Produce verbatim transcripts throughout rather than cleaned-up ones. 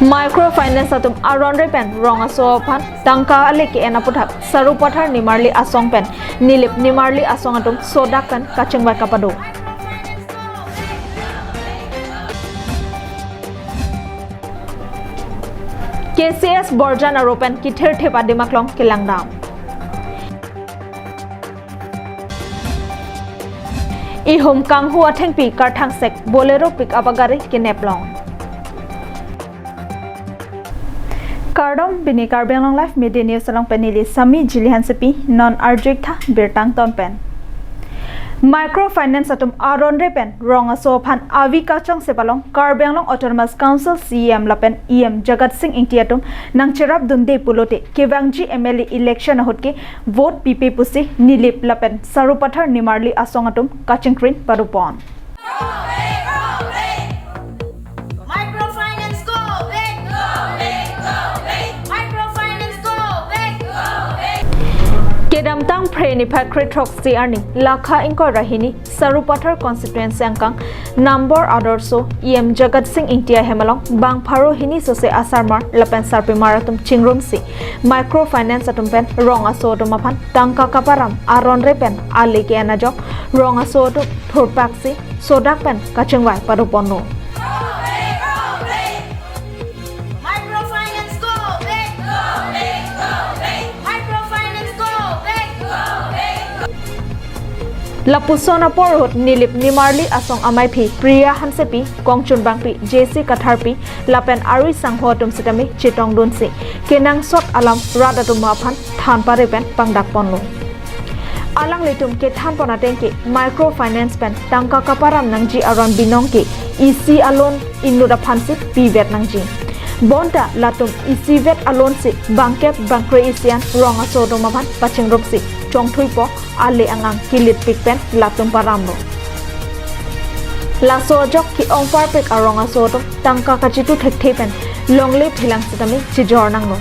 Microfinance atum aron-re pen rong aso aphan tangka ale ke-en aputhak Sarupathar Nimarli Asong pen Nilip Nimarli Asong atum sodak pen kachingvai kapado. K C S Borjan aro pen kithirthip adim aklong kelangdam. Ihum kanghu athengpi karthangsek Bolero pickup agari keneplong. Kardom, pini Karbi Anglong Live Media News along pen neli Sami Jili Hansepi, non arjuik tha birta angton pen. Microfinance atum aron-re pen rong aso aphan avi kachongse palong Karbi Anglong Autonomous Council C E M lapen E M Jagat Sing Engti atum nangcherapdunde pulote kevangji M L A election ahut ke vote pipe pusi Nilip lapen Sarupathar Nimarli Asong atum kachingkrin padopon. Microfinance go back! Go back! Go back! Microfinance go back! Go back! Kedamtang Phre niphai krethrok si arni lakha ingkoi ra hini Sarupathar constituency angkang Nambor Adorsho E M Jagat Sing Engti ahem along bang pharo hini sose asarmar lapen sarpimar atum chingrumsi microfinance atum pen rong aso atum aphan tangka kaparam aron-re pen ale ke-en ajok rong aso atum thurpaksi sodak pen kachingvai padoponlo. Microfinance go back! Go back! Go back! Microfinance go back! Go back! Lapuson apor ahut Nilip Nimarli Asong amaiphi Priya Hansepi, kongchun bangpi J C Katharpi lapen ari sangho atum sitame chetongdunsi kenangsot alam rat atum aphan than pare pen pangdakponlo. Alanglitum kethanpon ateng ke microfinance pen tangka kaparam nangji aron binong ke isi a-loan inut aphansi pivet nangji. Bonta latum isivet a-loan si bangkep bangkre isi an rong aso atum aphan pachingrumsi chongthuipo, ale angang kilitpik pen latum paramlo. Laso ajok ke-ong parpik arong aso atum tangka kachitu thekthe pen longle phelang sitame chijor nanglo.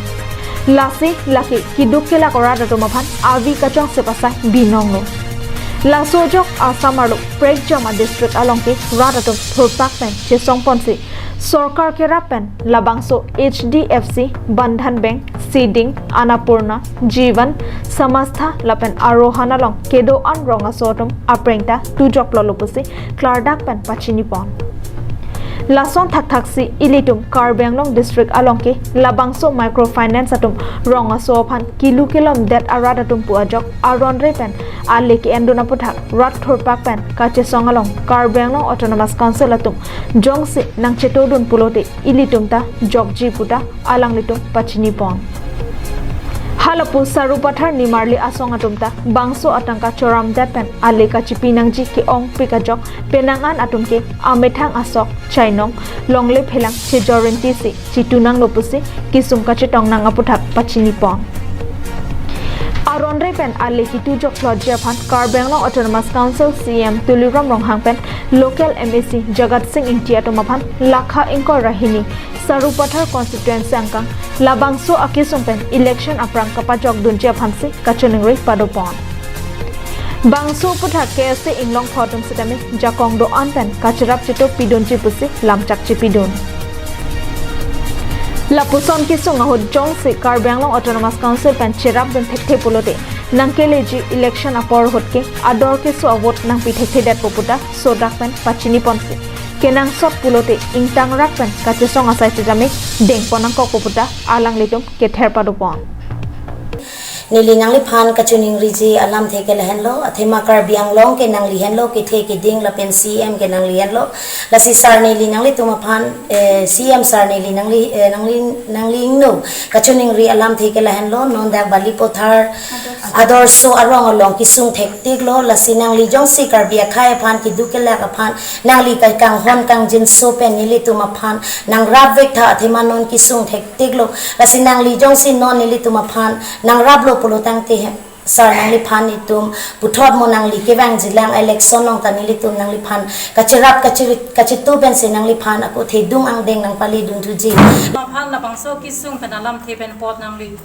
Lasi lake keduk kelak arat atum aphan avi kachongse pasai binonglo. Laso ajok Assam arlo prekjam a-district along ke rat atum thurpak pen chesongponsi sorkar kerap pen labangso H D F C, Bandhan Bank, Seeding, Annapurna, Jeevan, Samastha lapen Aarohan along kedo-an rong aso atum apreng ta tujoklolo pusi klardak pen pachinipon. Lason thakthaksi ilitum Karbi Anglong district along ke labangso microfinance atum rong aso aphan kilu kelom det arat atum pu ajok aron-re pen ale ke-endun aputhak rat thurpak pen kachesong along Karbi Anglong Autonomous Council atum jongsi nangchetodun pulote ilitum ta jokji puta alanglitum pachinipon. Halapu Sarupathar Nimarli Asong atum ta bangso atangka choramdet pen ale kachipi nangji ke-ongpik ajok penang an atum ke amethang asok chainong longle phelang chejor rintisi chitu nanglo pusi kesung kachetong nang aputhak pachinipon. Aron-re pen ale kitu jokloji aphan Karbi Anglong Autonomous Council C E M Tuliram Ronghang pen local M A C Jagat Sing Engti atum aphan lakha ingkoi ra hini Sarupathar constituency angkang labangso akesung pen election aphrang kapajokdunji aphansi kachiningri padopon. Bangso aputhak K S A inglongpho atum sitame jakong do-an pen kacherap cheto pidunji pusi lamchak chepidun. Lapuson kesung ahut jongsi Karbi Anglong Autonomous Council pen cherapdun thekthe pulote nangkeleji election apor ahut ke ador keso a-vote nangpi thekthedetpo puta sodak pen pachiniponsi kenangsot pulote ingtangrak pen kachesong asai sitame dengpon nangkokpo puta alanglitum kether padopon. Neli nangliphan kachiningriji alamthe ke lahenlo, athema Karbi Anglong ke nangli henlo kethe keding lapen C E M ke nangli henlo. Lasi sar neli nanglitum aphan, eh, C E M sar neli nangli, eh, nangli, nangli ingno kachiningri alamthe ke lahenlo, non dak Balipathar Adorsho arong along kesung thektiklo, lasi nangli jongsi Karbi akhei aphan keduk kelak aphan nangli kakanghon kangjinso pen nelitum aphan nangrapvek tha, athema non kesung thektiklo. Lasi nangli jongsi non nelitum aphan nangraplo pulo tangte he, sar nangliphan itum puthot mo nangli kevangjilang election along ta nelitum nangliphan kacherap kachi-, kachitu pensi nangliphan ako thedung angdeng nangpaledunthuji. Aphan labangso kesung pen alamthe pen apot nangli,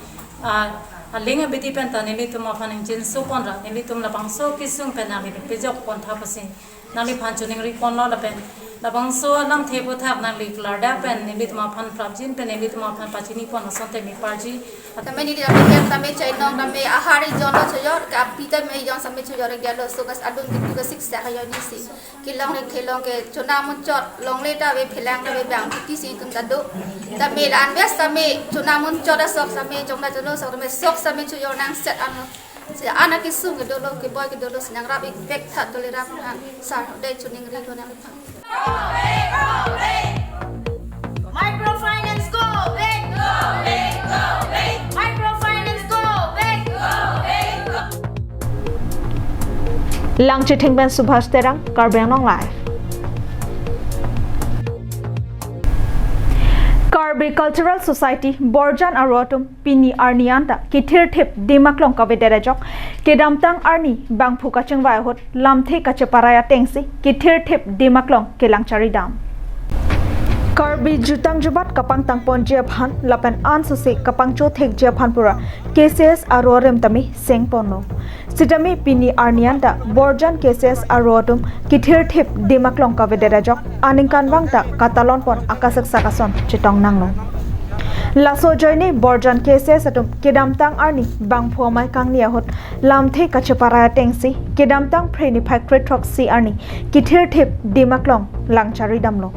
ah, aling abidi pen ta nelitum aphan ingjinso ponra, nelitum labangso kesung pen nangli pejok pontha pusi nangliphan chiningri ponlo lapen Labangso alamthe aphuthak nangli klardak pen nelitum aphan prapjin pen nelitum aphan pachini pon asonte me parji. Tame neli tame hem tame chainong tame ahari jono chojor ke api tame jon same chojor ke alo so kas adun ke tuga sik sa hayo ni si. Kelong le kelong ke chona munchot longle ta ave phelang ta ave bang piti si tum ta do. Tame la anves tame chona munchot asok tame chona chono sok tame sok tame chojor nang set ano. Si anak kesung ke dolo keboi ke dolo si nangrap ik bek tha tole rap ha sar dei chuning ri lo nang. Microfinance go big. Go big, go big. Microfinance go big. Go big, go Langchithing pen Subhash Terang, Karbi Anglong Live. Karbi Cultural Society Borjan aro atum pini arni anta kethirthip Dimaklong kavedet ajok kedamtang arni bangphu kachingvai ahut lamthe kacheparai atengsi kethirthip Dimaklong kelang charidam. Karbi jutang jubat kapangtang ponji aphan lapen ansose kapangcho thekji aphan pura K C S aro arem tame seng ponlo. Sitame pini arni anta Borjan K C S aro atum kethirthip Dimaklong kavedet ajok aningkanvang ta katalon pon akasaksak ason chetong nanglo. Laso ajoine Borjan K C S atum kedamtang arni bangphu amei kangni ahut lamthe kacheparai atengsi kedamtang Phre niphai krethrok si arni kethirthip Dimaklong lang charidamlo.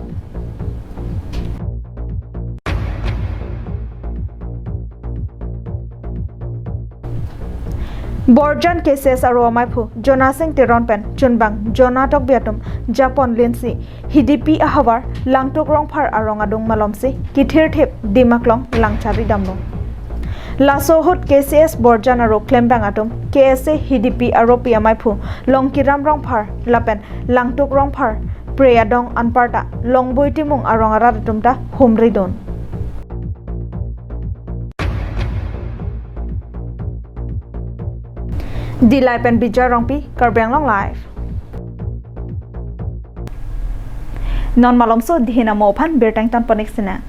Borjan K C S aro amaiphu Jonasing Teron pen chunbang Jona Tokbi atum japon linsi Hidipi ahavar Langtuk Rongphar arong adung malomsi kethirthip Dimaklong lang charidamlo. Laso ahut K C S Borjan aro klembang atum K S A Hidipi aropi amaiphu Longkiram Rongphar lapen Langtuk Rongphar Pre adong anparta Longboi Timung arong arat atum ta humridun. Dillai pen Bijay Rongpi, Karbi Anglong Live. Non malomso dihin amo aphan birta ington pon ik sina.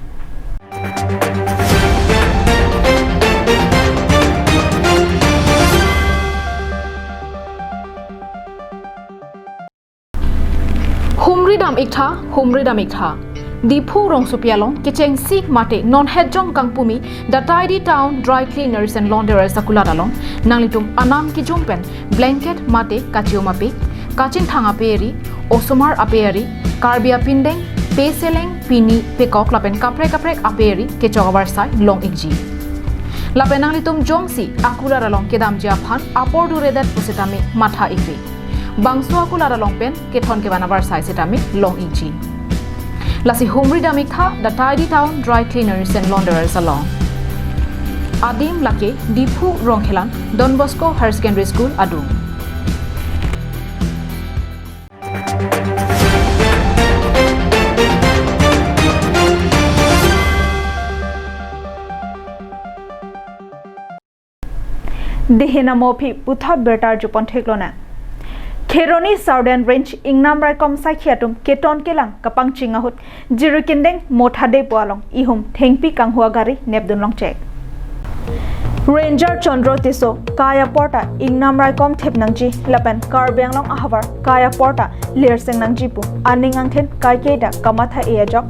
Humridam iktha, humridam iktha. Diphu rongsopi along kechengsi mate non hetjong kangpumi The Tidy Town Dry Cleaners and Launderers akulat along nanglitum anam kijum pen blanket mate kachium apik, kachingthang aperi, osomar aperi, Karbi apindeng, peseleng, pini, pekok lapen kaprek kaprek aperi kechok avarsai long ikji. Lapen nanglitum jongsi akulat along kedamji aphan apor duredet pusitame matha ikri. Bangso akulat along pen kethon kevan avarsai sitame long ikji. Lasi humridam iktha The Tidy Town Dry Cleaners and Launderers along. Adim lake Diphu Rongkhelan Don Bosco Higher Secondary School adung. Dihin amo aphi puthot birta arjupon theklonang. Kheroni Southern Range Ingnam Raikom saikhi atum keton kelang kapangching ahut Jirikindeng Mothade pu along ihum thengpi kanghu agari nepdun longchek. Ranger Chandra Tisso kai aporta Ingnam Raikom thip nangji lapen Karbi Anglong ahavar kai aporta lirseng nangji pu aning angthin kaiketa kamatha-e ajok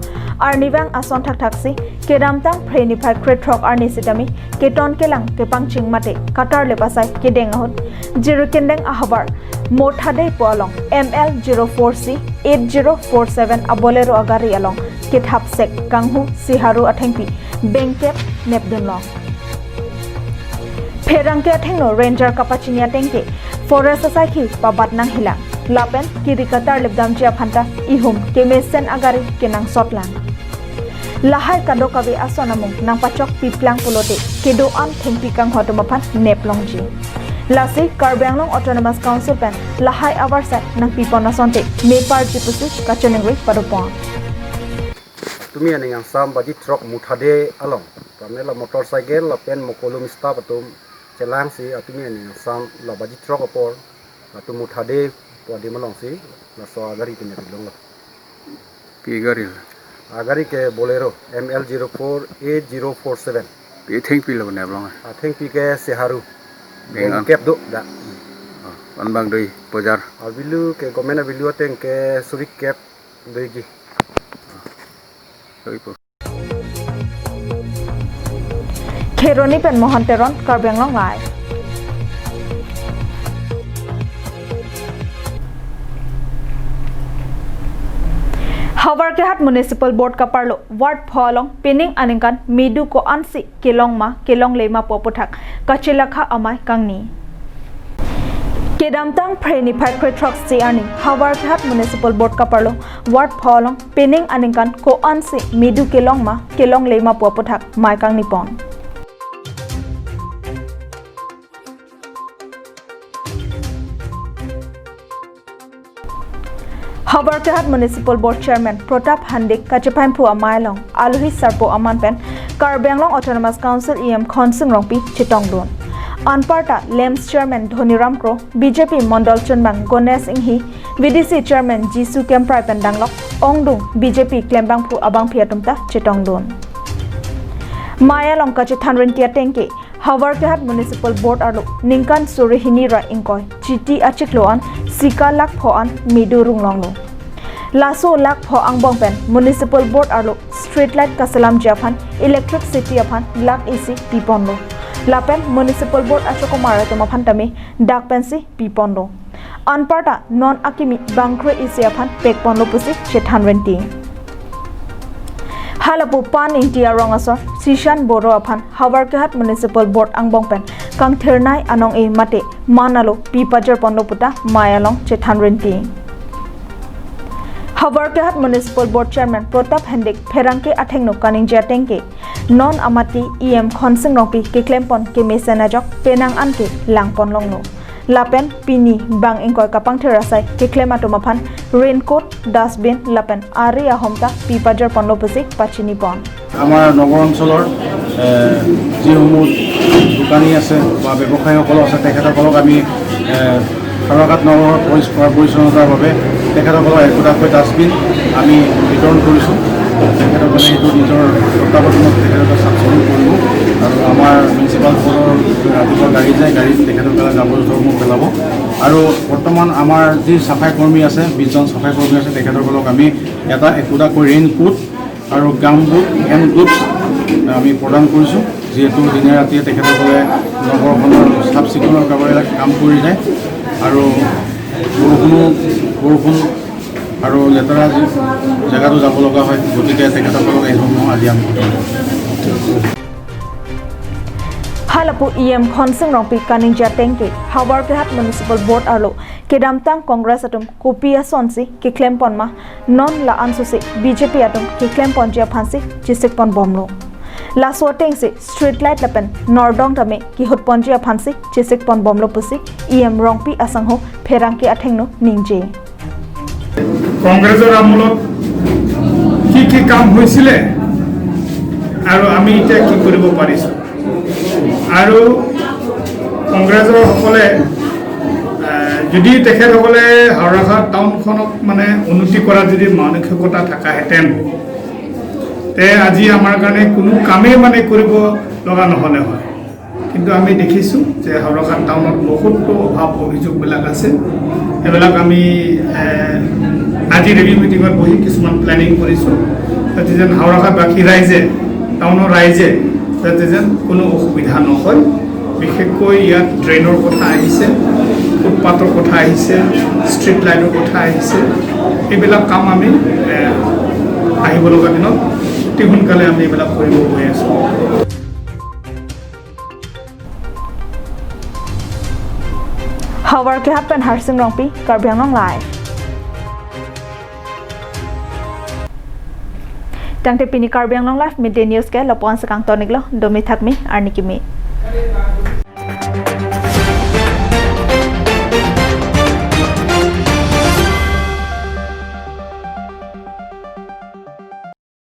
arnivang ason thakthaksi kedamtang Phre niphai krethrok arni sitame keton kelang kepangching mate katarlip asai kedeng ahut Jirikindeng ahavar Mothade pu along M L zero four C eight zero four seven a Bolero agari along kethap sek kanghu siharu athengpi bengkep nepdun long. Pherangke athengno Ranger kapachini atengke Forest asaikhi pabat nanghilang lapen kiri katarlip damji aphanta ihum kemesen agari kenangsot lang. Lahai kadokave ason amung nangpachok piplang pulote kedo-an thengpi kanghu atum aphan nep longji. Lasi Karbi Anglong Autonomous Council pen lahai avarsai nangpipon asonte meparji pusi kachiningri padopon. Tumi aning angsam baji throk Mothade along, tame la motorcycle lapen mokolum staff atum chelangsi atumi aning angsam la baji throk apor, latum Mothade pu adim alongsi laso agari pen nepdun longlo. Pi gari la? Agari ke Bolero M L zero four eight zero four seven. Pi thengpi lo neplong? Athengpi ke siharu. Beng an? Bengkep do da. Oh, anbang doi pojar? Avilu ke government avilu ateng ke suri kep doiji. Kheroni pen Mohan Teron, Karbi Anglong Live. Howraghat Municipal Board kaparlo ward pho along pining aningkan medu ko-ansi kelong ma kelongle ma pu aputhak kachelakha amei kangni. Kedamtang Phre niphai kre throksi arni Howraghat Municipal Board kaparlo ward pho along pining aningkan ko-ansi medu kelong ma kelongle ma pu aputhak mei kangni pon. Howraghat Municipal Board Chairman Pratap Handik kachepainphu amei along alohi sarpo aman pen Karbi Anglong Autonomous Council E M Khonsing Rongpi chetongdun. Anparta LAMPS Chairman Dhoniram Kro, B J P Mondol Chunbang Ganesh Inghi, V D C Chairman Jisu Kemprai pen danglok ongdung B J P klembangphu abangpi atum ta chetongdun. Mei along kachethan rinti ateng ke Howraghat Municipal Board arlo ningkan suri hini ra ingkoi chiti achiklo an sika lakh pho an medu runglonglo. Laso lakh pho angbong pen Municipal Board arlo street light kaselamji aphan electricity aphan lakh isi piponlo. Lapen Municipal Board achokomar atum aphan tame dak pensi piponlo. Anparta non akimi bangkre isi aphan pekponlo pusi chethan rinti. Halapu Pan Ingti arong asor Sishan Boro aphan Howraghat Municipal Board angbong pen kangthirnei anong-e mate man alo pi pajirponlo puta mei along chethan rinti. Howraghat Municipal Board Chairman Pratap Handik pherangke athengno kaningje ateng ke non amati E M Khonsing Rongpi keklempon kemesen ajok penang an ke langponlonglo. Lapen pini bang ingkoi kapangthir asai keklem atum aphan raincoat, dustbin lapen ari ahom ta pi pajirponlo pusi pachinipon. আমাৰ নগৰ অঞ্চলৰ, এ, যিসমূহ দোকানী আছে বা ব্যৱসায়ীসকল আছে, তেখেতসকলক আমি, এ, হৰহাট নগৰৰ পৰিষ্কাৰ পৰিচ্ছন্নতাৰ বাবে তেখেতসকলৰ একোটাকৈ ডাষ্টবিন আমি বিতৰণ কৰিছোঁ। তেখেতসকলে এইটো নিজৰ তত্বাৱধানত তেখেতসকলে চাফ চিকুণ কৰিব আৰু আমাৰ মিউনিচিপাল বৰ্ডৰ ৰাতিপুৱা গাড়ী যায়, গাড়ীত তেখেতসকলে জাবৰ জোঁথৰসমূহ পেলাব। আৰু বৰ্তমান আমাৰ যি চাফাই কৰ্মী আছে, বিশজন চাফাই কৰ্মী আছে, তেখেতসকলক আমি এটা একোটাকৈ ৰেইনকোট আৰু গামবুট, হেণ্ড গ্লোভছ আমি প্ৰদান কৰিছোঁ। যিহেতু দিনে ৰাতিয়ে তেখেতসকলে নগৰখনৰ চাফ চিকুণৰ কামত কাম কৰি যায় আৰু বৰষুণো, বৰষুণ আৰু লেতেৰা যি জেগাতো যাব লগা হয়, গতিকে তেখেতসকলক এইসমূহ আজি আমি প্ৰদান কৰিছোঁ। Halapu E M Khonsing Rongpi kaningje ateng ke Howraghat Municipal Board arlo kedamtang Congress atum kopi asonsi keklempon ma, non la-an sosi B J P atum keklemponji aphansi chesikponbomlo. Laso atengsi street light lapen nordong tame kehutponji aphansi chesikponbomlo pusi E M Rongpi asangho pherangke athengno ningje. কংগ্ৰেছৰ আমোলত কি কি কাম হৈছিলে আৰু আমি এতিয়া কি কৰিব পাৰিছোঁ, আৰু কংগ্ৰেছৰ সকলে, আহ, যদি তেখেতসকলে হাওৰাঘাট টাউনখনক মানে উন্নতি কৰাৰ যদি মানসিকতা থাকাহেঁতেন, তে আজি আমাৰ কাৰণে কোনো কামেই মানে কৰিব লগা নহ'লে হয়। কিন্তু আমি দেখিছোঁ যে হাওৰাঘাট টাউনত বহুতো অভাৱ অভিযোগবিলাক আছে। এইবিলাক আমি, এ, আজি ৰিভিউ মিটিঙত বহি কিছুমান প্লেনিং কৰিছোঁ, যাতে যেন হাওৰাঘাটবাসী ৰাইজে, টাউনৰ ৰাইজে যাতে যেন কোনো অসুবিধা নহয়। বিশেষকৈ ইয়াত ড্ৰেইনৰ কথা আহিছে, ফুটপাথৰ কথা আহিছে, ষ্ট্ৰীট লাইটৰ কথা আহিছে। এইবিলাক কাম আমি, এ, আহিব লগা দিনত অতি সোনকালে আমি এইবিলাক কৰিব গৈ আছোঁ। Howraghat pen Harsing Rongpi, Karbi Anglong Live. Tangte pini Karbi Anglong Live Midday News ke lapu-an si kangtoniklo, domi thakmi, arni kimi.